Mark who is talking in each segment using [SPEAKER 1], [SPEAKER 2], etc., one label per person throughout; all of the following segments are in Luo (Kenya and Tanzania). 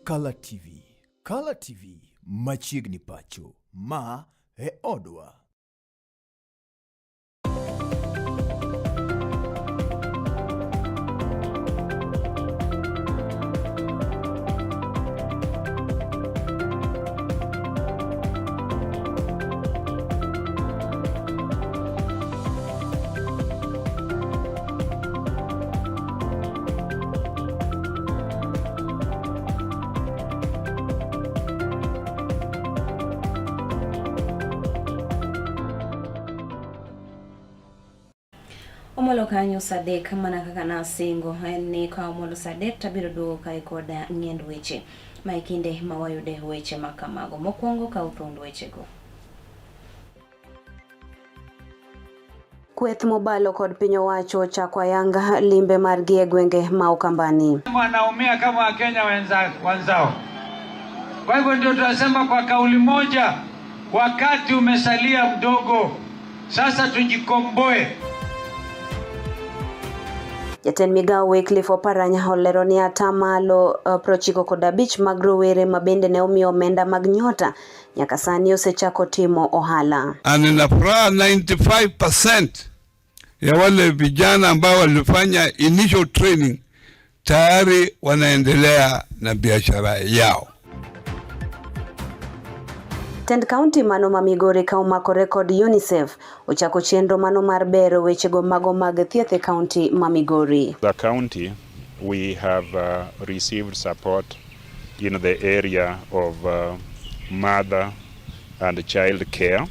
[SPEAKER 1] Kala TV. Kala TV machiegni pacho. Ma e odwa.
[SPEAKER 2] Omolo kanyo saa adek mana kaka nasingo en ni ka omolo saa adek tabiro duogo kae kod ng'iend weche ma e kinde ma wayude weche ma kamago. Mokwongo kaw thuond wechego.
[SPEAKER 3] Kweth mobalo kod piny owacho ochako ayanga limbe margi e gwenge ma Ukambani.
[SPEAKER 4] Wanaumia kama Wakenya wenzao. Kwa hivyo ndio tunasema kwa kauli moja, wakati umesalia mdogo, sasa tujikomboe.
[SPEAKER 3] Jatend migao Wycliffe Oparanya olero ni atamalo 95 mag rowere ma bende ne omiyo omenda mag nyota nyaka sani osechako timo ohala.
[SPEAKER 5] Na nina furaha 95% ya wale vijana ambao walifanya initial training tayari wanaendelea na biashara yao.
[SPEAKER 3] Tend kaunti mano ma Migori ka omakore kod UNICEF ochako chenro mano mar bero wechego mago mag thieth e kaunti ma Migori.
[SPEAKER 6] The county we have received support in the area of mother and child care.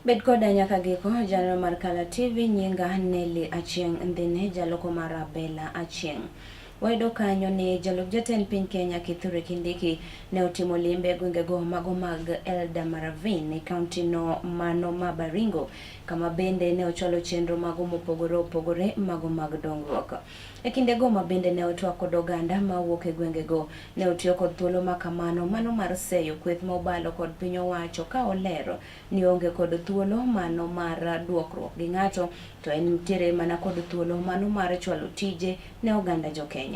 [SPEAKER 2] Bed koda nyaka giko, janeno mar Kala TV, nyinga Nelly Achieng' Ndhine, jaloko mar Abela Achieng'. Wayudo kanyo ni jalup jatend piny Kenya Kithure Kindiki ne otimo limbe e gwengego mago mag Eldama Ravine e kaunti no mano ma Baringo, kama bende ne ochwalo chenro mago mopogore opogore mago mag dongruok. E kindego ma bende ne otwak kod oganda mawuok e gwengego, ne otiyo kod thuolo ma kamano mano mar seyo kweth ma obalo kod piny owacho ka olero ni onge kod thuolo mano mar duokruok gi ng'ato to en nitiere mana kod thuolo mano mar chwalo tije ne oganda jo Kenya.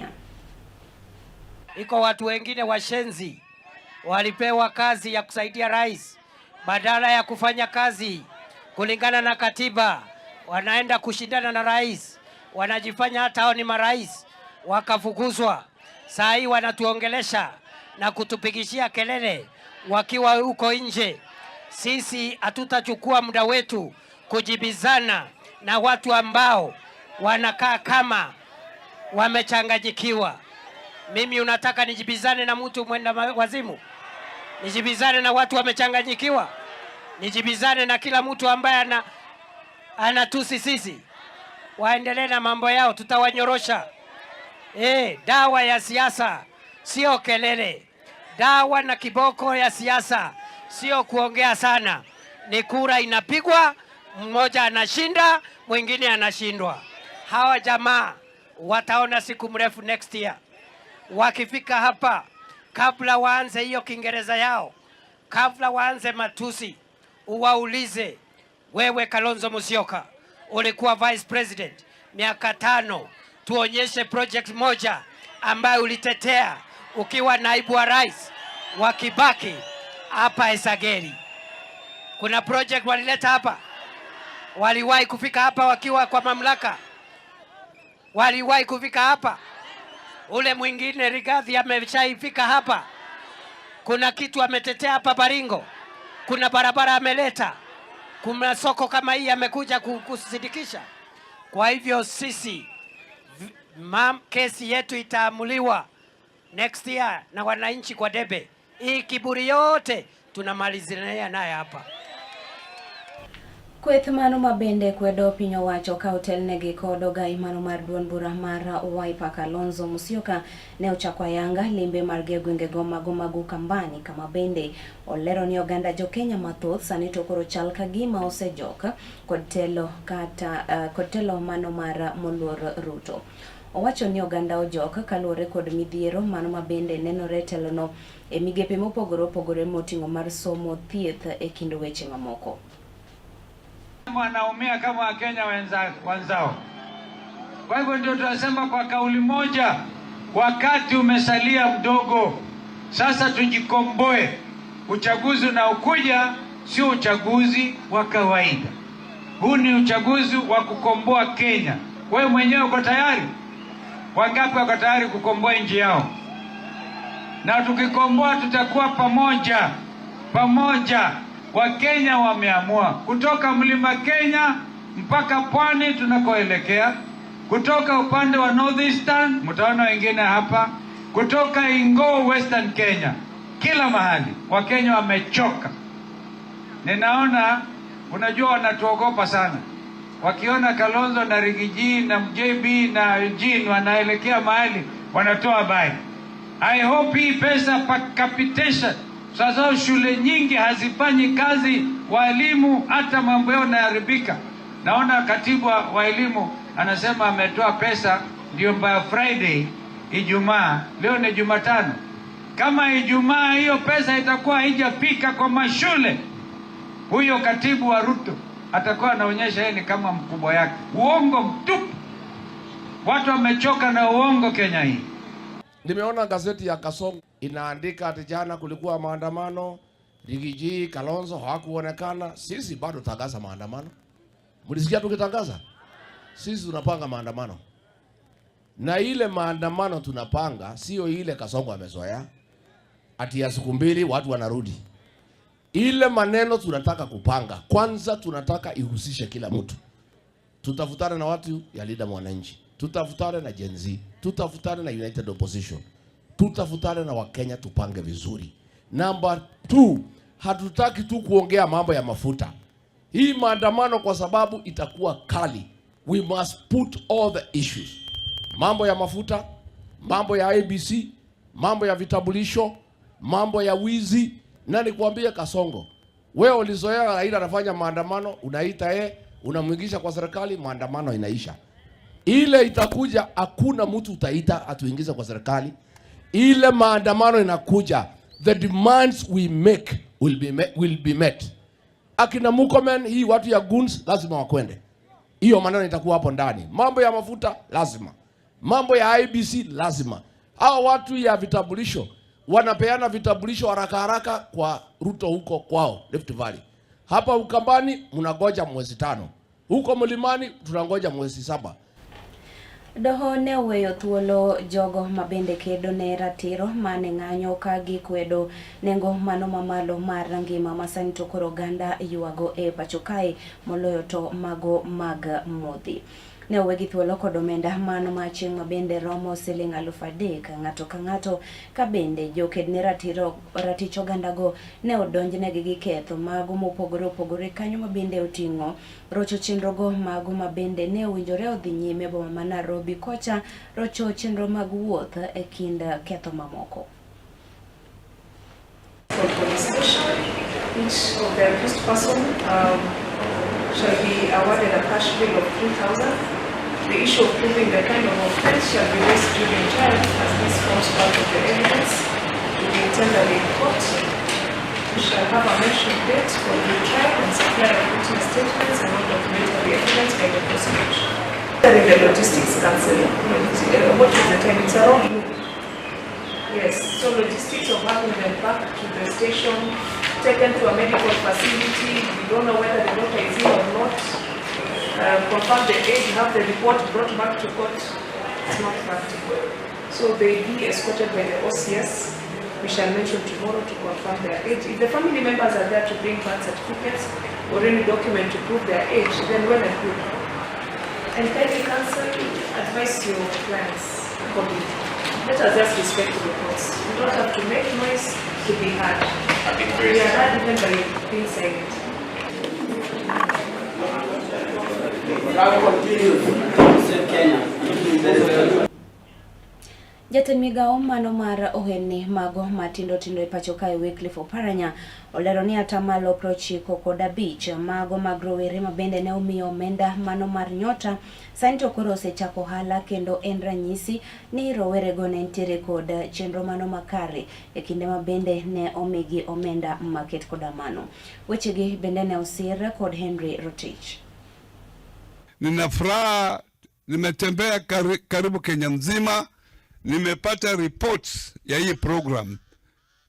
[SPEAKER 7] Iko watu wengine washenzi walipewa kazi ya kusaidia rais, badala ya kufanya kazi kulingana na katiba, wanaenda kushindana na rais, wanajifanya hata hao ni marais, wakafukuzwa. Saa hii wanatuongelesha na kutupigishia kelele wakiwa huko nje. Sisi hatutachukua muda wetu kujibizana na watu ambao wanakaa kama wamechanganyikiwa. Mimi unataka nijibizane na mtu mwenda wazimu? Nijibizane na watu wamechanganyikiwa? Nijibizane na kila mtu ambaye anatusi sisi? Waendelee na mambo yao, tutawanyorosha. Dawa ya siasa sio kelele. Dawa na kiboko ya siasa sio kuongea sana. Ni kura inapigwa, mmoja anashinda, mwingine anashindwa. Hawa jamaa wataona siku mrefu next year. Wakifika hapa, kabla waanze hiyo Kiingereza yao, kabla waanze matusi, uwaulize, wewe Kalonzo Musyoka ulikuwa vice president miaka 5, tuonyeshe project moja ambayo ulitetea ukiwa naibu wa rais wa Kibaki hapa Esageri. Kuna project walileta hapa? Waliwahi kufika hapa wakiwa kwa mamlaka? Waliwahi kufika hapa? Ule mwingine Rigathi ameshaifika hapa? Kuna kitu ametetea hapa Baringo? Kuna barabara ameleta? Kuna soko kama hii amekuja kusindikisha? Kwa hivyo sisi kesi yetu itaamuliwa next year na wananchi kwa debe. Hii kiburi yote tunamalizia naye hapa.
[SPEAKER 2] Kweth mano ma bende kwedo piny owacho ka otelnegi kod ogai mano mar duond bura mar Wiper Kalonzo Musyoka ne ochako ayanga limbe margi e gwengego mago mag Ukambani, kama bende olero ni oganda jo Kenya mathoth sani to koro chal ka gima osejok kod telo kata kod telo mano mar moluor Ruto. Owacho ni oganda ojok kaluwore kod midhiero mano ma bende nenore telono e migepe mopogore opogore moting'o mar somo, thieth e kind weche mamoko.
[SPEAKER 4] Wanaumia kama Wakenya wenzao. Kwa hivyo ndio tunasema kwa kauli moja, wakati umesalia mdogo, sasa tujikomboe. Uchaguzi unaokuja sio uchaguzi wa kawaida, huu ni uchaguzi wa kukomboa Kenya. Wewe mwenyewe uko tayari? Wangapi wako tayari kukomboa nchi yao? Na tukikomboa tutakuwa pamoja pamoja. Wakenya wameamua kutoka mlima Kenya mpaka pwani tunakoelekea, kutoka upande wa Northeastern, mtaona wengine hapa, kutoka Ingoo Western Kenya, kila mahali Wakenya wamechoka. Ninaona, unajua wanatuogopa sana, wakiona Kalonzo na Rigiji na JB na Jean wanaelekea mahali wanatoa habari. I hope hii pesa per capitation. Sasa shule nyingi hazifanyi kazi, walimu hata mambo yao yanaharibika. Naona katibu wa elimu anasema ametoa pesa ndio by Friday, Ijumaa, leo ni Jumatano. Kama Ijumaa hiyo pesa itakuwa haijafika kwa mashule, huyo katibu wa Ruto atakuwa anaonyesha yeye ni kama mkubwa yake. Uongo mtupu. Watu wamechoka na uongo Kenya hii.
[SPEAKER 8] Nimeona gazeti ya Kasongo inaandika ati jana kulikuwa maandamano, Rigiji, Kalonzo hawakuonekana. Sisi bado tangaza maandamano. Mlisikia tukitangaza? Sisi tunapanga maandamano. Na ile maandamano tunapanga sio ile Kasongo amezoea. Ati ya siku mbili watu wanarudi. Ile maneno tunataka kupanga. Kwanza tunataka ihusishe kila mtu. Tutafutana na watu ya Linda Mwananchi. Tutafutana na Gen Z. Tutafutana na United Opposition. Tutafutana na Wakenya tupange vizuri. Number 2, hatutaki tu kuongea mambo ya mafuta. Hii maandamano kwa sababu itakuwa kali. We must put all the issues. Mambo ya mafuta, mambo ya ABC, mambo ya vitambulisho, mambo ya wizi. Na nikwambie Kasongo, wewe ulizoea Raila anafanya maandamano, unaita yeye, unamuingisha kwa serikali, maandamano inaisha. Ile itakuja, hakuna mtu utaita atuingize kwa serikali. Ile maandamano inakuja, the demands we make will be met. Akina Murkomen, hii watu ya goons lazima wakwende. Hiyo maneno itakuwa hapo ndani. Mambo ya mafuta lazima, mambo ya IBC lazima. Hao watu ya vitambulisho wanapeana vitambulisho haraka haraka kwa Ruto huko kwao Rift Valley. Hapa Ukambani mnangoja mwezi 5, huko Mlimani tunangoja mwezi 7.
[SPEAKER 2] Doho ne oweyo thuolo jogo mabende kedo ne ratiro mane ng'anyo ka gikwedo nengo mano mamalo mar ngima ma sani to koro oganda ywago e pacho kae moloyo to mago mag modhi. Ne owegi thuolo kod omenda mano ma chieng' mabende romo siling 3,000 ng'ato ka ng'ato ka bende joked ne ratiro ratich ogandago ne odonjnegi gi ketho mago mopogore opogore kanyo mabende oting'o rocho chenrogo mago mabende ne owinjore odhi nyime boma ma Nairobi kocha rocho chenro mag wuoth e kind ketho mamoko.
[SPEAKER 9] For police station, each of the accused person shall be awarded a cash bail of 3,000. The issue of proving the kind of offense shall be raised during trial, as this forms part of the evidence to be tendered in court. We shall have a mention date for the trial and supply of witness statements and all documentary evidence by the prosecution. In the logistics council, what is the time? It's around noon. Yes, so logistics of having them back to the station, taken to a medical facility, we don't know whether the daughter is ill or not, confirm the age, have the report brought back to court, it's not practical. So they be escorted by the OCS, we shall mention tomorrow to confirm their age. If the family members are there to bring birth certificates or any document to prove their age, then well and good. And kindly counsel, advise your clients accordingly. Let us just respect the courts. We don't have to make noise to be heard. We are heard even by being silent.
[SPEAKER 2] Jatend migawo mano mar ohelni mago matindo tindo e pacho kae Wycliffe Oparanya olero ni atamalo 95 mago mag rowere mabende ne omiyo omenda mano mar nyota sani to koro osechako ohala kendo en ranyisi ni rowerego ne nitiere kod chenro mano makare e kinde ma bende ne omigi omenda maket koda mano. Wechegi bende ne osir kod Henry Rotich.
[SPEAKER 5] Nina furaha Nimetembea karibu Kenya mzima, nimepata reports ya hii program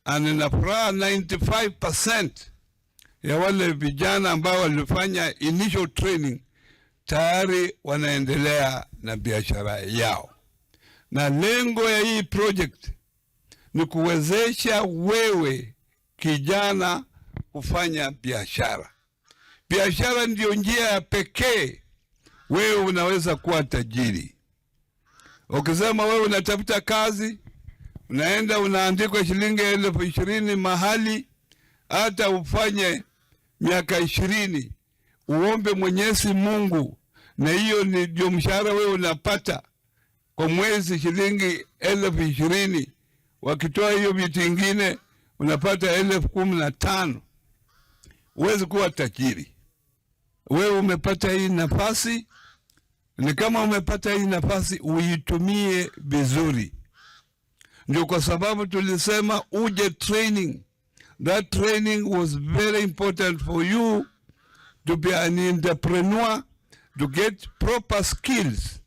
[SPEAKER 5] and nina furaha 95% ya wale vijana ambao walifanya initial training tayari wanaendelea na biashara yao, na lengo ya hii project ni kuwezesha wewe kijana kufanya biashara. Biashara ndiyo njia ya pekee wewe unaweza kuwa tajiri. Ukisema wewe unatafuta kazi, unaenda unaandikwa shilingi 20,000 mahali, hata ufanye miaka 20 uombe Mwenyezi Mungu, na hiyo ndio mshahara wewe unapata kwa mwezi, shilingi 20,000. Wakitoa hiyo vitu ingine unapata 15,000. Huwezi kuwa tajiri. Wewe umepata hii nafasi, ni kama umepata hii nafasi uitumie vizuri. Ndio kwa sababu tulisema uje training. That training was very important for you to be an entrepreneur, to get proper skills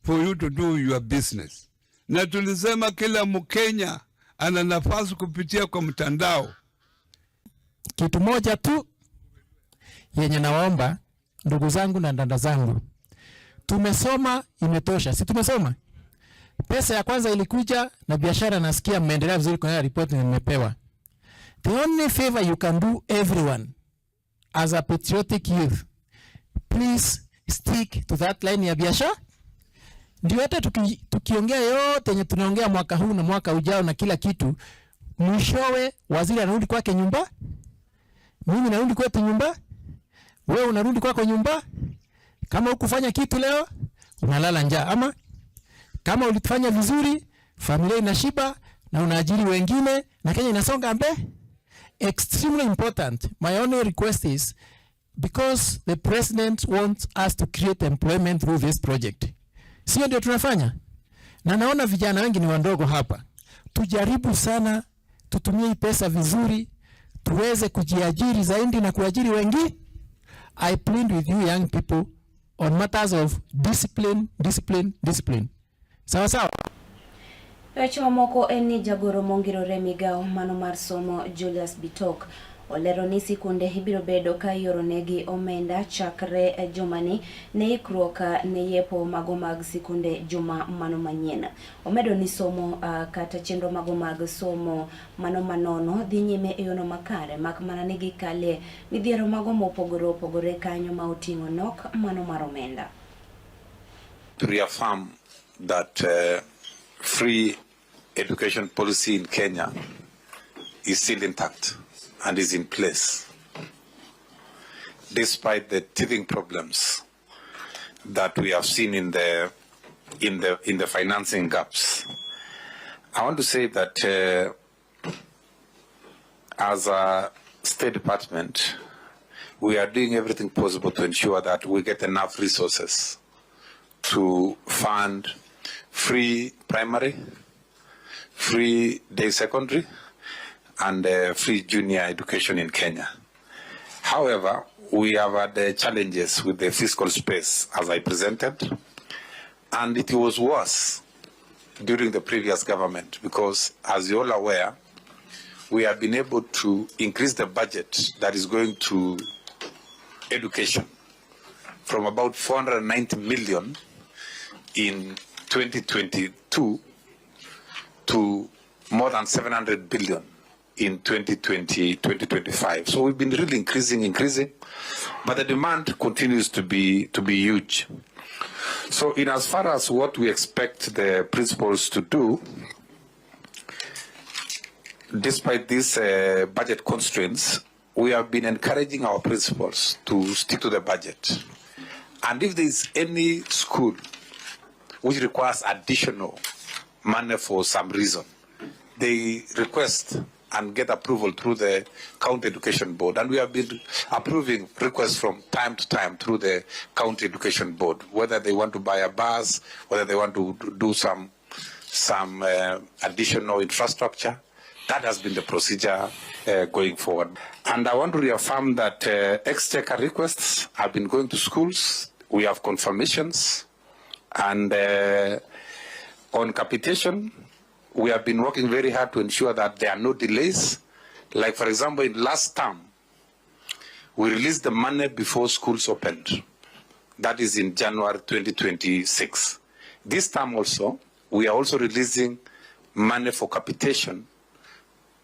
[SPEAKER 5] for you to do your business. Na tulisema kila Mkenya ana nafasi kupitia kwa mtandao.
[SPEAKER 10] Kitu moja tu yenye nawaomba ndugu zangu na dada zangu, tumesoma imetosha, si tumesoma? Pesa ya kwanza ilikuja na biashara, nasikia mmeendelea vizuri kwenye report nimepewa. The only favor you can do everyone as a patriotic youth, please stick to that line ya biashara. Ndio hata tukiongea yote yenye tunaongea mwaka huu na mwaka ujao na kila kitu, mwishowe waziri anarudi kwake nyumba, mimi narudi kwetu nyumba, wewe unarudi kwako nyumba. Kama hukufanya kitu leo, unalala njaa, ama kama ulifanya vizuri, familia inashiba na unaajiri wengine na Kenya inasonga mbele. Extremely important. My only request is, because the president wants us to create employment through this project. Sio ndio tunafanya? Na naona vijana wengi ni wadogo hapa. Tujaribu sana, tutumie hii pesa vizuri, tuweze kujiajiri zaidi na kuajiri wengi. I plead with you young people on matters of discipline, discipline, discipline. Sawa sawa.
[SPEAKER 2] Weche mamoko en ni jagoro mongirore migao mano mar somo Julius Bitok olero ni sikunde ibiro bedo ka ioronegi omenda chakre jumani ne ikruok ne yepo mago mag sikunde juma mano manyien. Omedo ni somo kata chenro mago mag somo mano manono dhi nyime e yono makare mak mana ni gikale midhiero mago mopogore opogore kanyo ma oting'o nok mano mar omenda.
[SPEAKER 11] To reaffirm that free education policy in Kenya is still intact and is in place, despite the teething problems that we have seen in the financing gaps. I want to say that as a State Department, we are doing everything possible to ensure that we get enough resources to fund free primary, free day secondary, and free junior education in Kenya. However, we have had challenges with the fiscal space, as I presented, and it was worse during the previous government because, as you're all aware, we have been able to increase the budget that is going to education from about 490 million in 2022 to more than 700 billion in 2020-2025. So we've been really increasing, but the demand continues to be huge. So in as far as what we expect the principals to do, despite these budget constraints, we have been encouraging our principals to stick to the budget. And if there is any school which requires additional money for some reason, they request and get approval through the County Education Board. And we have been approving requests from time to time through the County Education Board, whether they want to buy a bus, whether they want to do some additional infrastructure. That has been the procedure going forward. And I want to reaffirm that exchequer requests have been going to schools. We have confirmations, And on capitation, we have been working very hard to ensure that there are no delays. Like, for example, in last term, we released the money before schools opened. That is in January 2026. This term also, we are also releasing money for capitation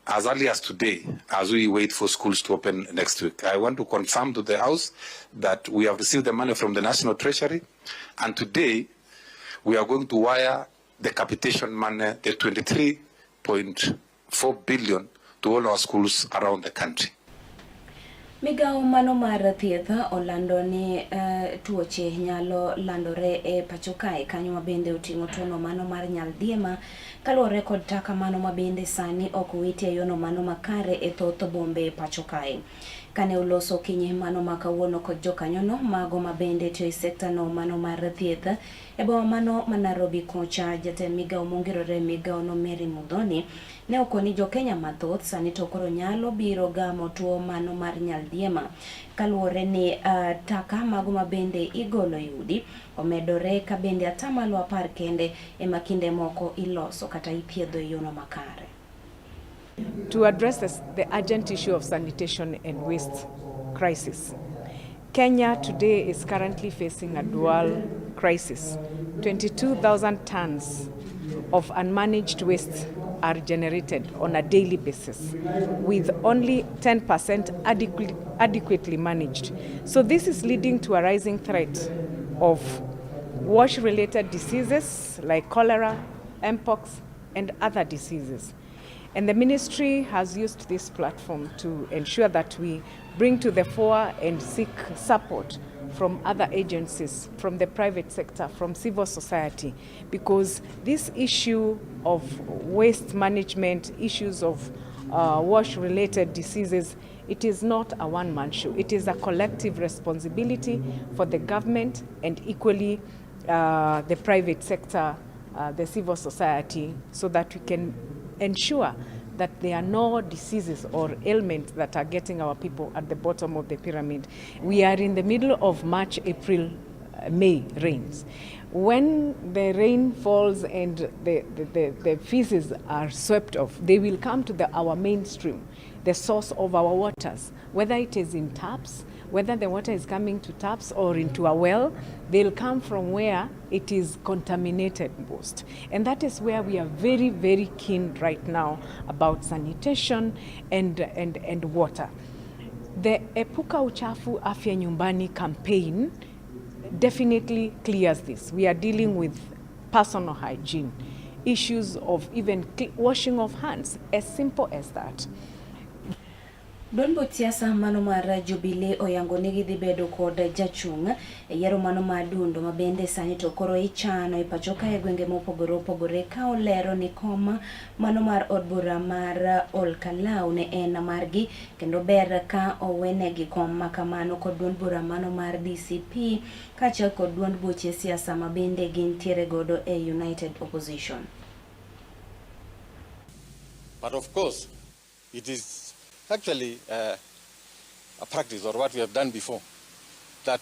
[SPEAKER 11] as early as today, as we wait for schools to open next week. I want to confirm to the House that we have received the money from the National Treasury, and today we are going to wire the capitation money, the 23.4 billion, to all our schools around the country.
[SPEAKER 2] Migawo mano mar thieth olando ni tuoche nyalo landore e pacho kae kanyo mabende oting'o tuono mano mar nyaldiema kaluwore kod taka mano mabende sani ok witi e yono mano makare e thoth bombe pacho kae. Kane oloso okinyi mano ma kawuono kod jokanyono mago mabende tiyo e sekta no mano mar thieth e boma mano ma Nairobi kocha jatend migawo mongirore migawo no Mary Muthoni ne okoni jokenya mathoth sani to koro nyalo biro gamo tuo mano mar nyaldiema kaluwore ni taka mago mabende igolo e udi omedore ka bende atamalo 10 kende ema kinde moko iloso kata ithiedho e yono makare.
[SPEAKER 9] To address the urgent issue of sanitation and waste crisis. Kenya today is currently facing a dual crisis. 22,000 tons of unmanaged waste are generated on a daily basis, with only 10% adequately managed. So this is leading to a rising threat of wash-related diseases like cholera, mpox, and other diseases. And the ministry has used this platform to ensure that we bring to the fore and seek support from other agencies, from the private sector, from civil society, because this issue of waste management, issues of wash-related diseases, it is not a one-man show. It is a collective responsibility for the government and equally the private sector, the civil society, so that we can ensure that there are no diseases or ailments that are getting our people at the bottom of the pyramid. We are in the middle of March, April, May rains. When the rain falls and the feces are swept off, they will come to our mainstream, the source of our waters, whether it is in taps, whether the water is coming to taps or into a well, they'll come from where it is contaminated most. And that is where we are very, very keen right now about sanitation and water. The Epuka Uchafu Afya Nyumbani campaign definitely clears this. We are dealing with personal hygiene, issues of even washing of hands, as simple as that.
[SPEAKER 2] Duond buch siasa mano mar Jubilee oyango ni gidhi bedo kod jachung' e yiero mano mar dundo ma bende sani to koro ichano e pacho kae gwenge mopogore opogore ka olero ni kom mano mar od bura mar Olkalau ne en margi kendo ber ka owenegi kom makamano kod duond bura mano mar DCP kaachiel kod duond buche siasa ma bende gintiere godo e United Opposition.
[SPEAKER 12] But of course, it is actually a practice or what we have done before, that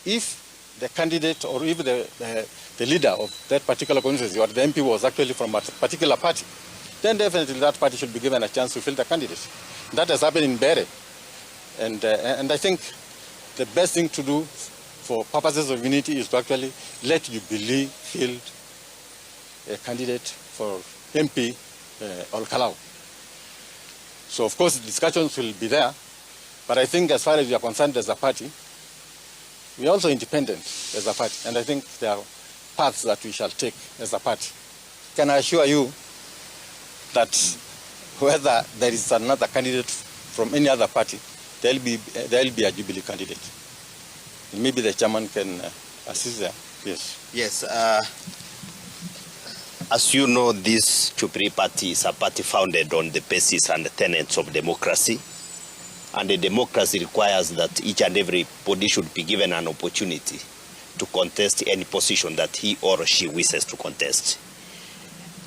[SPEAKER 12] if the candidate or if the leader of that particular constituency or the MP was actually from a particular party, then definitely that party should be given a chance to fill the candidate. That has happened in Bere. And I think the best thing to do for purposes of unity is to actually let Jubilee field a candidate for MP Olkalau. So of course discussions will be there, but I think as far as we are concerned as a party, we are also independent as a party, and I think there are paths that we shall take as a party. Can I assure you that whether there is another candidate from any other party, there will be a Jubilee candidate. And maybe the chairman can assist there. Yes.
[SPEAKER 13] Yes. As you know, this Jubilee Party is a party founded on the basis and the tenets of democracy. And the democracy requires that each and every body should be given an opportunity to contest any position that he or she wishes to contest.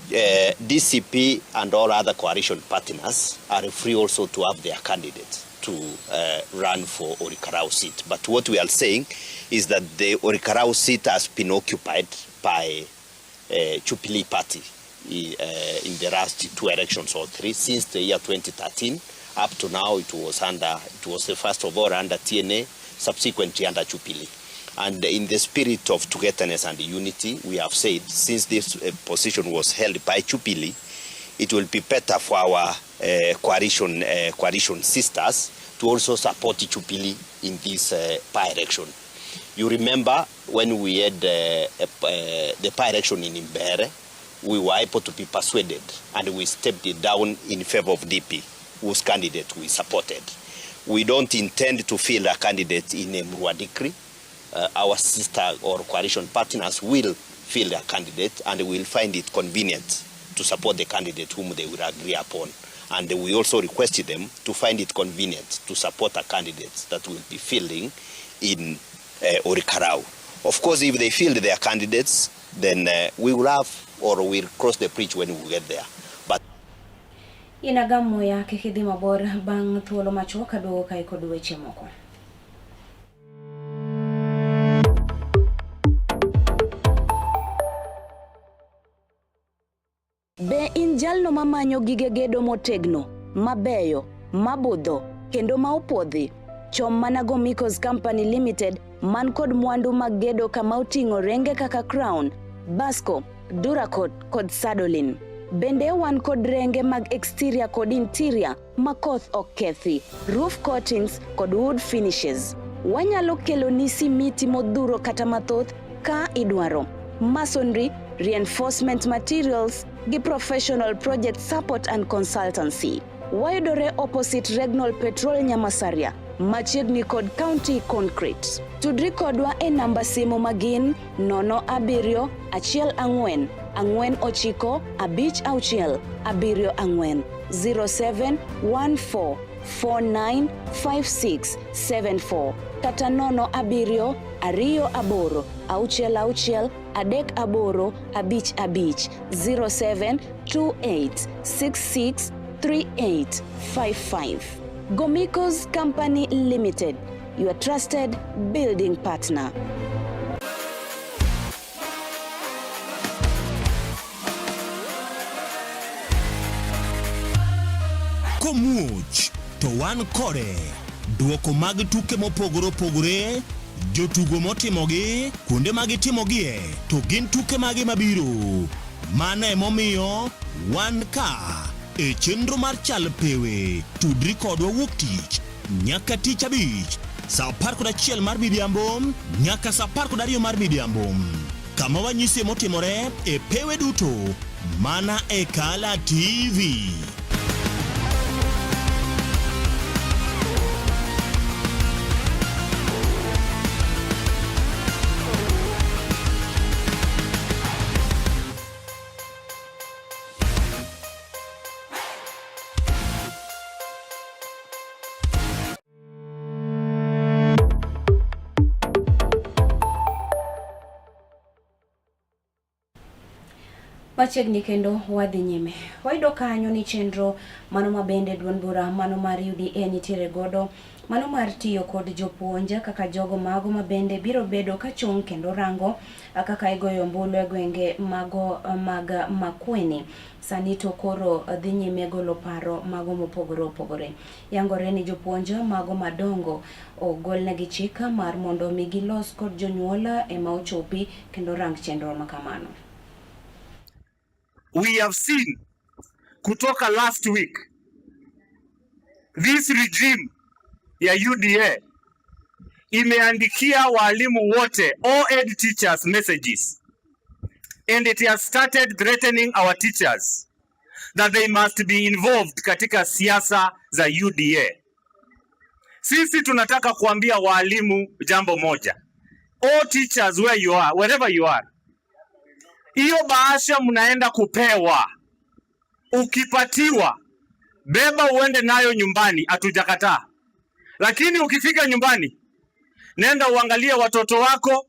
[SPEAKER 13] DCP and all other coalition partners are free also to have their candidates to run for Ol Kalou seat. But what we are saying is that the Ol Kalou seat has been occupied by Jubilee Party in the last 2 elections or 3 since the year 2013. Up to now, it was first of all under TNA, subsequently under Jubilee. And in the spirit of togetherness and unity, we have said since this position was held by Jubilee, it will be better for our coalition sisters to also support Jubilee in this by-election. You remember when we had the by-election in Mbeere, we were able to be persuaded and we stepped it down in favor of DP, whose candidate we supported. We don't intend to field a candidate in Emurua Dikirr. Our sister or coalition partners will field a candidate and will find it convenient to support the candidate whom they will agree upon. And we also requested them to find it convenient to support a candidate that will be fielding in Ol Kalou. Of course, if they field their candidates, then we will have, or we'll cross the bridge when we get there. But
[SPEAKER 2] Inagamo ya kik idhi mabor bang' thuolo machuok aduogo kae kod weche moko.
[SPEAKER 3] Be in jalno mamanyo gige gedo motegno, mabeyo, mabudho, kendo ma opuodhi? Chom mana Gomikos Company Limited man kod mwandu mag gedo kama oting'o renge kaka Crown, Basco, Duracot kod Sadolin. Bende wan kod renge mag exterior kod interior ma koth ok kethi, roof coatings kod wood finishes. Wanyalo keloni simiti modhuro kata mathoth ka idwaro. Masonry, reinforcement materials gi professional project support and consultancy. Wayudore opposite Regnol Petrol Nyamasaria, machiegni kod County Concrete. Tudri kodwa e namba simu magin 07 14 49 56 74 0714 495674 kata 07 28 66 38 55 0728 66 3855. Gomikos Company Limited, your trusted building partner.
[SPEAKER 14] Komuoch to wan kode. Duoko mag tuke mopogore opogore, jotugo motimogi, kuonde ma gitimogie, to gin tuke mage mabiro. Mano emomiyo wan ka e chenro mar Chal Pewe. Tudri kodwa wuok tich nyaka tich abich saa 11 mar midhiambo nyaka saa 12 mar midhiambo, kama wanyisie motimore e pewe duto mana e Kala TV.
[SPEAKER 2] Machiegni kendo wadhi nyime. Wayudo kanyo ni chenro mano mabende duond bura mano mar UDA nitiere godo mano mar tiyo kod jopuonj kaka jogo mago mabende biro bedo kachung' kendo rango kaka igoyo ombulu e gwenge mago mag Makueni. Sani to koro dhi nyime golo paro mago mopogore opogore. Yangore ni jopuonj mago madongo ogolnegi chik mar mondo mi gilos kod jonyuol ema ochopi kendo rang chenro makamano.
[SPEAKER 15] We have seen kutoka last week this regime ya UDA imeandikia walimu wote, all ed teachers messages, and it has started threatening our teachers that they must be involved katika siasa za UDA. Sisi tunataka kuambia walimu jambo moja. All teachers where you are, wherever you are, hiyo bahasha mnaenda kupewa, ukipatiwa beba uende nayo nyumbani, hatujakataa. Lakini ukifika nyumbani, nenda uangalie watoto wako,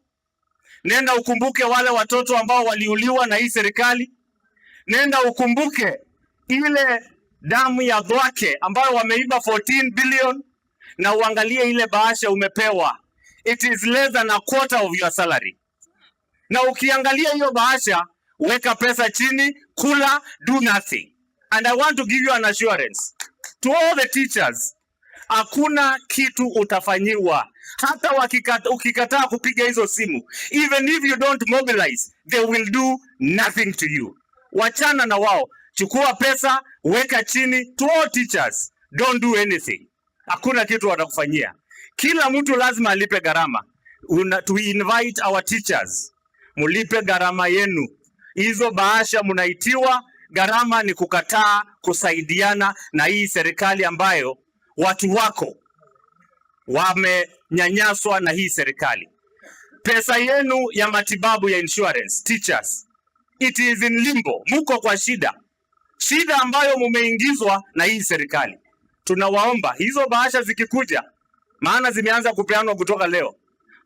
[SPEAKER 15] nenda ukumbuke wale watoto ambao waliuliwa na hii serikali, nenda ukumbuke ile damu ya Thwake ambayo wameiba 14 billion. Na uangalie ile bahasha umepewa, it is less than a quarter of your salary. Na ukiangalia hiyo bahasha, weka pesa chini, kula, do nothing. And I want to give you an assurance to all the teachers, hakuna kitu utafanyiwa hata ukikataa kupiga hizo simu, even if you don't mobilize, they will do nothing to you. Wachana na wao, chukua pesa, weka chini. To all teachers, don't do anything, hakuna kitu watakufanyia. Kila mtu lazima alipe gharama. To invite our teachers, mulipe gharama yenu. Hizo bahasha mnaitiwa, gharama ni kukataa kusaidiana na hii serikali ambayo watu wako wamenyanyaswa na hii serikali. Pesa yenu ya matibabu ya insurance, teachers, it is in limbo. Muko kwa shida, shida ambayo mumeingizwa na hii serikali. Tunawaomba hizo bahasha zikikuja, maana zimeanza kupeanwa kutoka leo,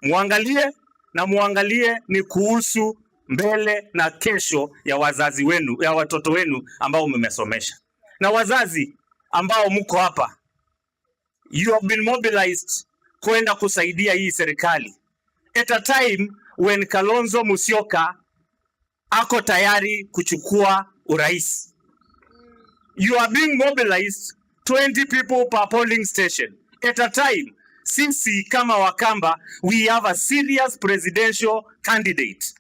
[SPEAKER 15] muangalie na muangalie ni kuhusu mbele na kesho ya wazazi wenu, ya watoto wenu ambao mmesomesha, na wazazi ambao mko hapa, you have been mobilized kwenda kusaidia hii serikali at a time when Kalonzo Musyoka ako tayari kuchukua urais. You are being mobilized 20 people per polling station at a time sisi kama Wakamba we have a serious presidential candidate.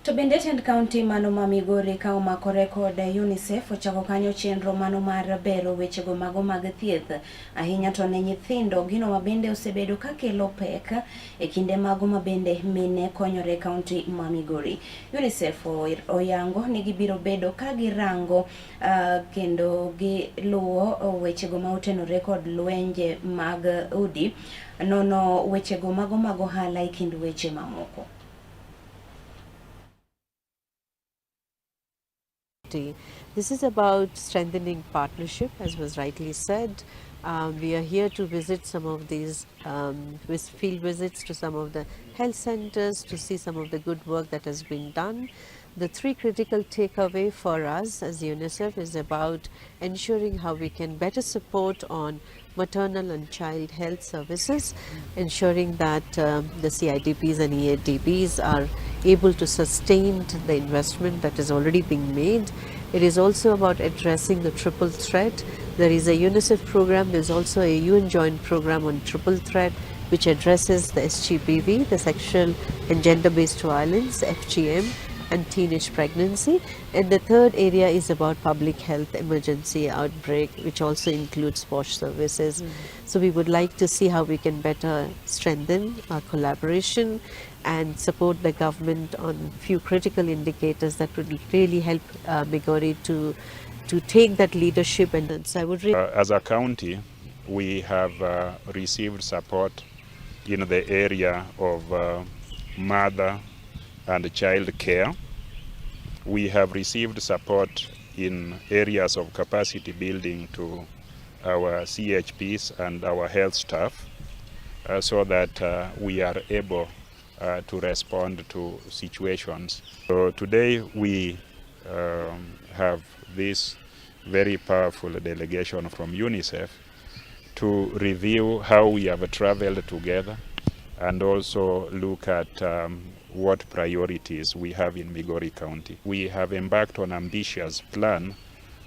[SPEAKER 2] To bende tend kaunti mano ma Migori ka omakore kod UNICEF ochako kanyo chenro mano mar bero wechego mago mag thieth ahinya to ne nyithindo, gino mabende osebedo kakelo pek e kinde mago mabende mine konyore e kaunti ma Migori. UNICEF oyango ni gibiro bedo ka girango kendo giluwo wechego ma otenore kod lwenje mag udi, nono wechego mago mag ohala e kind weche mamoko.
[SPEAKER 16] This is about strengthening partnership, as was rightly said. We are here to visit some of these field visits to some of the health centers to see some of the good work that has been done. The three critical takeaway for us as UNICEF is about ensuring how we can better support on maternal and child health services, ensuring that the CIDPs and EADBs are able to sustain the investment that is already being made. It is also about addressing the triple threat. There is a UNICEF program, there is also a UN joint program on triple threat, which addresses the SGBV, the sexual and gender-based violence, FGM, and teenage pregnancy. And the third area is about public health emergency outbreak, which also includes WASH services. So we would like to see how we can better strengthen our collaboration and support the government on few critical indicators that would really help Migori to take that leadership. And so I would really
[SPEAKER 6] As a county, we have received support in the area of mother and child care. We have received support in areas of capacity building to our CHPs and our health staff so that we are able to respond to situations. So today we have this very powerful delegation from UNICEF to review how we have traveled together and also look at what priorities we have in Migori County. We have embarked on an ambitious plan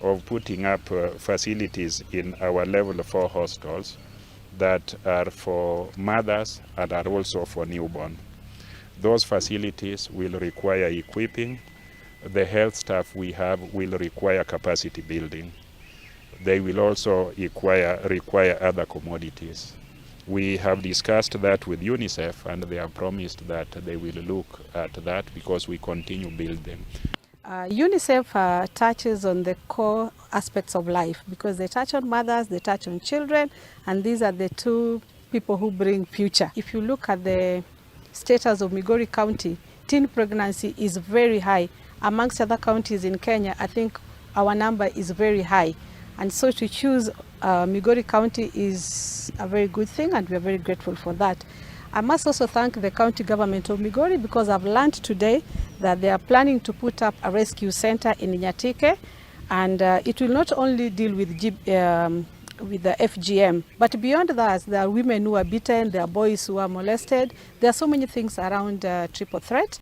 [SPEAKER 6] of putting up facilities in our level 4 hostels that are for mothers and are also for newborn. Those facilities will require equipping. The health staff we have will require capacity building. They will also require other commodities. We have discussed that with UNICEF, and they have promised that they will look at that because we continue building.
[SPEAKER 9] UNICEF touches on the core aspects of life because they touch on mothers, they touch on children, and these are the two people who bring future. If you look at the status of Migori County, teen pregnancy is very high. Amongst other counties in Kenya, I think our number is very high. And so to choose Migori County is a very good thing, and we are very grateful for that. I must also thank the county government of Migori because I've learned today that they are planning to put up a rescue center in Nyatike, and it will not only deal with with the FGM. But beyond that, there are women who are beaten, there are boys who are molested. There are so many things around triple threat.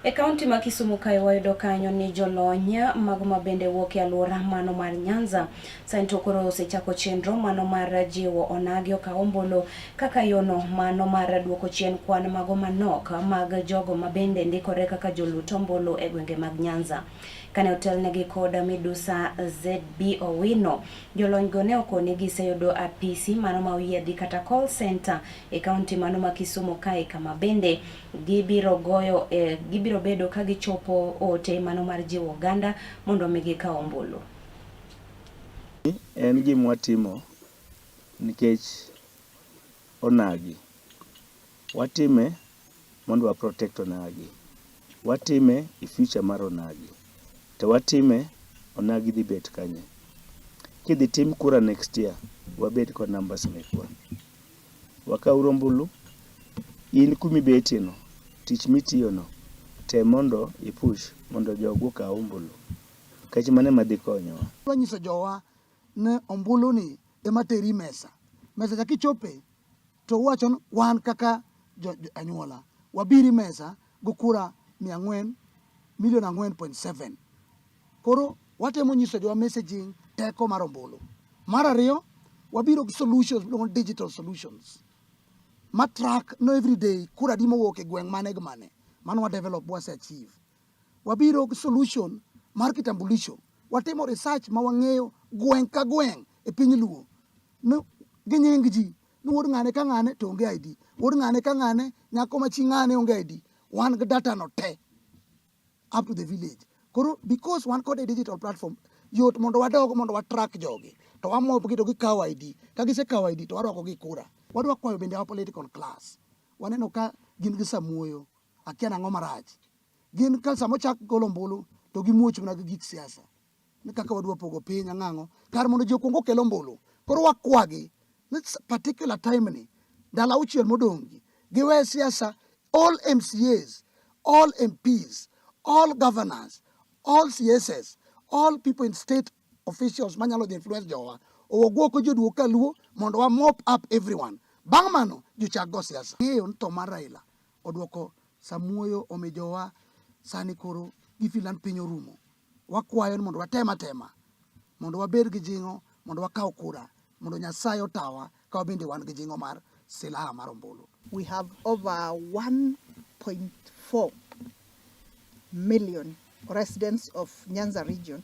[SPEAKER 2] E kaunti ma Kisumu kae wayudo kanyo ni jolony mago ma bende wuok e alwora mano mar Nyanza sani to koro osechako chenro mano mar jiwo onagi okaw ombulu kaka yono mano mar duoko chien kwan mago manok mag jogo ma bende ndikore kaka jolut ombulu e gwenge mag Nyanza. Kane otelnegi kod midusa ZB Owino, jolonygo ne okoni giseyudo apisi mano ma oyiedhi kata call center e kaunti mano ma Kisumu kae kama bende gibiro goyo gibiro bedo ka gichopo ote mano mar jiwo oganda mondo mi gikaw ombulu.
[SPEAKER 17] En gima watimo nikech onagi. Watime mondo wa protect onagi. Watime e future mar onagi. To watime onagi dhi bet kanye. Kidhi tim kura next year, wabed kod numbers mekwa. Wakawuru ombulu, in kumibetie no, tich mitiyo no, tem mondo i push mondo jogo okaw ombulu. Nikech mano ema dhi konyowa.
[SPEAKER 18] Wanyiso jowa ni ombulu ni ema teri mesa. Mesa cha kichope to wacho ni wan kaka jo, jo anyuola wabiri mesa go kura 400 milion 4.7. Koro watemo nyiso jowa messaging teko mar ombulu. Mar ariyo, wabiro gi solutions miluongo ni digital solutions ma track no everyday kura adi mowuok e gweng' mane gi mane. Mano wa develop wase achieve. Wabiro gi solution mar kitambulisho. Watimo research ma wang'eyo gweng' ka gweng' e piny Luo no gi nying ji ni wuod ng'ane ka ng'ane to onge ID, wuod ng'ane ka ng'ane, nyako ma chi ng'ane onge ID. Wan gi data no te up to the village. Koro because wan kod a digital platform, yot mondo wadog mondo wa track jogi to wamop gi to gikawo ID. Ka gisekawo ID to warwako gi kura. Wadwa kwayo bende our political class. Waneno ka gin gi samuoyo, akia nang'o marach. Gin ka sama ochak golo ombulu to gimuoch mana gi gik siasa. Ni kaka wadwa pogo piny ang'ang'o. Kar mondo ji okuong okel ombulu. Koro wakwagi ni particular time ni, ndalo auchiel modong' gi, giwe siasa all MCAs, all MPs, all governors, all CSs, all people in state officials manyalo dhi influence jowa. Owuog oko joduog kaluo mondo wa mop up everyone. Bang' mano jochak go siasa. Ng'eyo ni tho mar Raila oduoko samuoyo omi jowa sani koro gifeel ni piny orumo. Wakwayo ni mondo watem atema mondo wabed gi jing'o mondo wakaw kura mondo Nyasaye otawa ka wabende wan gi jing'o mar silaha mar ombulu.
[SPEAKER 19] We have over 1.4 million residents of Nyanza region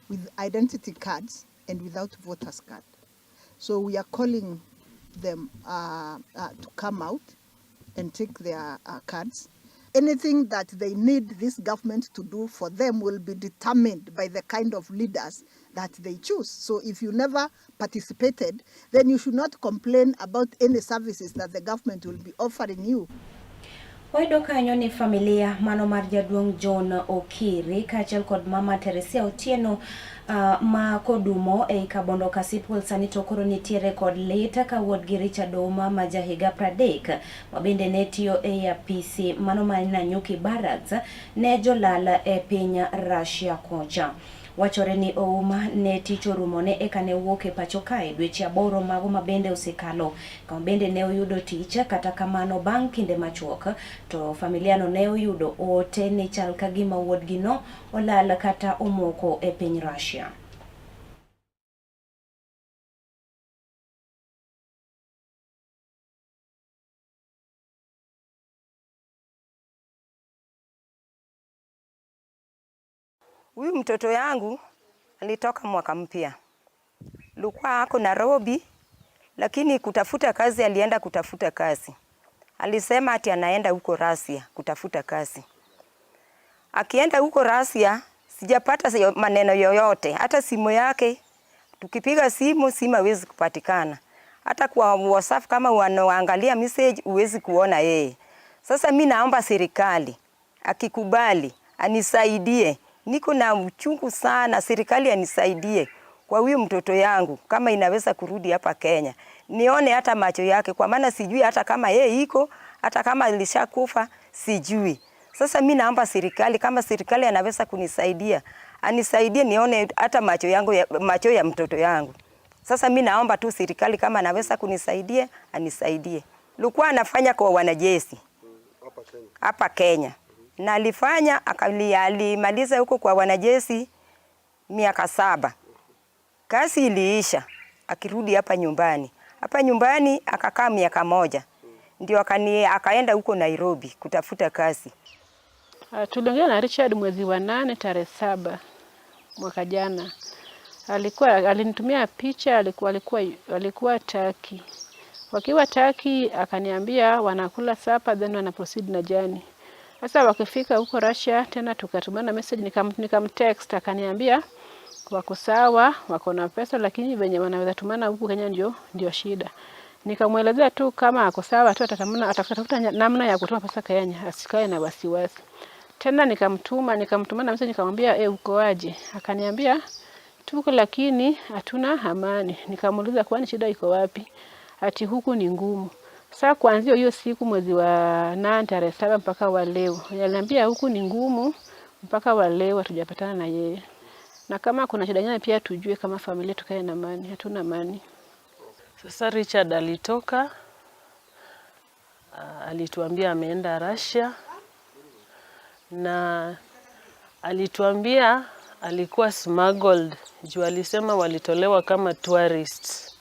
[SPEAKER 19] with identity cards and without voters card. So we are calling them to come out and take their cards. Anything that they need this government to do for them will be determined by the kind of leaders that they choose. So if you never participated, then you should not complain about any services that the government will be offering you.
[SPEAKER 2] Wayudo kanyo ni familia mano mar jaduong' John Okiri kaachiel kod mama Teresia Otieno ma kodumo ei Kabondo Kasipul sani to koro nitiere kod lit ka wuodgi Richard Ouma ma jahiga 30 ma bende ne tiyo ei apisi mano mar Nanyuki Barracks ne jolal e piny Russia kocha. Wachore ni Ouma ne tich orumone eka ne owuok e pacho kae dweche 8 mago ma bende osekalo kama bende ne oyudo tich. Kata kamano bang' kinde machuok to familiano ne oyudo ote ni chal ka gima wuodgino olal kata omoko e piny Russia.
[SPEAKER 20] Huyu mtoto yangu alitoka mwaka mpya. Alikuwa ako Nairobi, lakini kutafuta kazi, alienda kutafuta kazi. Alisema ati anaenda huko Russia kutafuta kazi. Akienda huko Russia, sijapata maneno yoyote, hata simu yake tukipiga simu, simu haiwezi kupatikana. Hata kwa WhatsApp kama wanaangalia message huwezi kuona yeye. Sasa mimi naomba serikali akikubali anisaidie. Niko na uchungu sana, serikali anisaidie kwa huyu mtoto yangu kama inaweza kurudi hapa Kenya. Nione hata macho yake, kwa maana sijui hata kama yeye iko, hata kama alishakufa sijui. Sasa mimi naomba serikali, kama serikali anaweza kunisaidia, anisaidie nione hata macho yangu ya, macho ya mtoto yangu. Sasa mi naomba tu serikali kama anaweza kunisaidia anisaidie. Alikuwa anafanya kwa wanajeshi hapa Kenya na alifanya alimaliza huko kwa wanajeshi miaka 7. Kazi iliisha, akirudi hapa nyumbani. Hapa nyumbani akakaa miaka 1. Ndio akaenda huko Nairobi kutafuta kazi.
[SPEAKER 21] Tuliongea na Richard mwezi wa 8 tarehe 7 mwaka jana. Alinitumia picha, alikuwa Turkey. Wakiwa Turkey akaniambia wanakula supper then wana proceed na journey. Sasa wakifika huko Russia tena tukatumana message, nikamtext akaniambia wako sawa, wako na pesa lakini venye wanaweza tumana huku Kenya ndio shida. Nikamwelezea tu kama ako sawa tu atatafuta namna ya kutuma pesa Kenya, asikae na wasiwasi. Tena nikamtuma na message nikamwambia, uko aje? Akaniambia tuko lakini hatuna amani. Nikamuuliza kwani shida iko wapi? Ati huku ni ngumu. Sasa kuanzia hiyo siku mwezi wa 8 tarehe 7 mpaka wa leo. Aliniambia huku ni ngumu mpaka wa leo hatujapatana na yeye. Na kama kuna shida nyingine pia tujue kama familia tukae na amani, hatuna amani.
[SPEAKER 22] Sasa Richard alitoka, alituambia ameenda Russia na alituambia alikuwa smuggled juu alisema walitolewa kama tourists.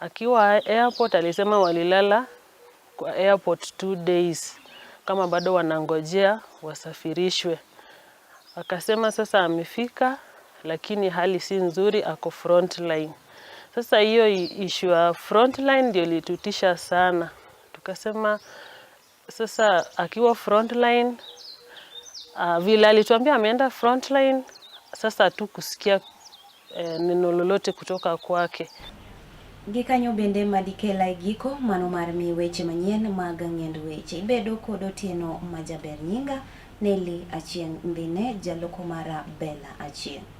[SPEAKER 22] Akiwa airport alisema walilala kwa airport 2 days kama bado wanangojea wasafirishwe. Akasema sasa amefika lakini hali si nzuri, ako frontline. Sasa hiyo issue ya frontline ndio ilitutisha sana. Tukasema sasa akiwa frontline, vile alituambia ameenda frontline, sasa hatukusikia neno lolote kutoka kwake.
[SPEAKER 2] Gikanyo bende madikela e giko mano mar mi weche manyien mag ng'end weche. Ibedo kod Otieno Majaber. Nyinga Nelly Achieng' Ndhine, jaloko mara Bella Achieng'.